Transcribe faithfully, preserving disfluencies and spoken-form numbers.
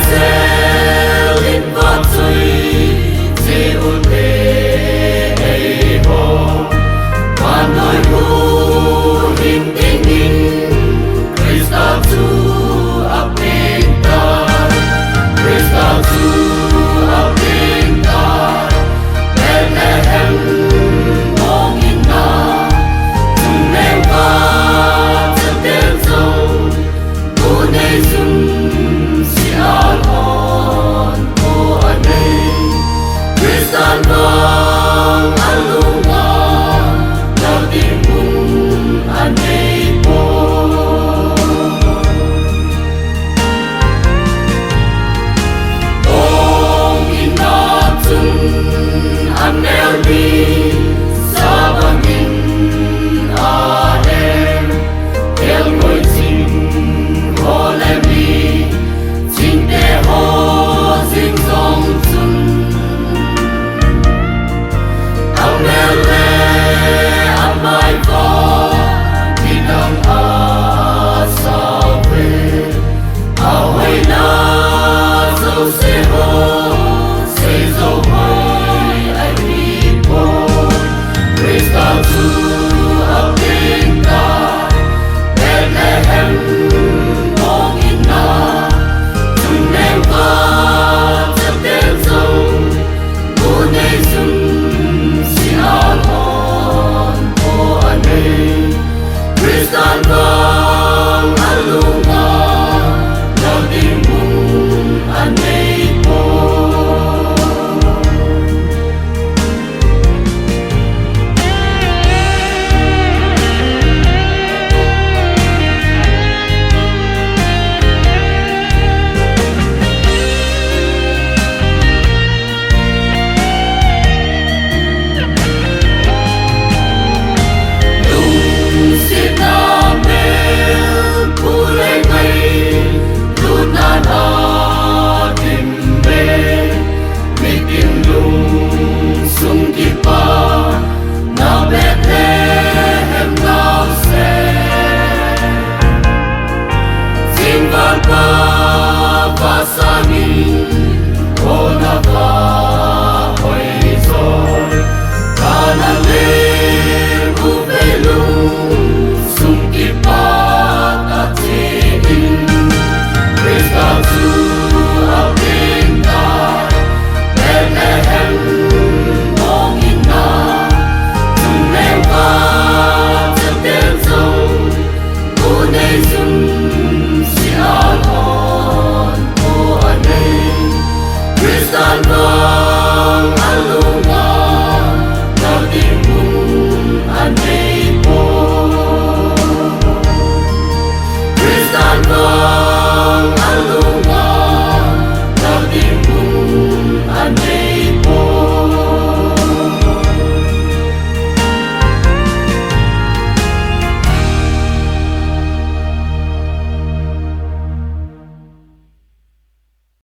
Selin vachoi cheh ute eiho, vannoi huhhing dingin Christa chu apengtai, Christa chu apengtai. Bethlehem mong in a, chungneng vachate jong, bu nei jun sih a lhon ko anei. Christan vang alunga, lal ding mun anei poi. Ong in a chun anel ding sa bangin ahe, kelngoi ching ho le mi chingte ho jing jong chun, amel le amai va nidang a sa ve, ahoina jouse ho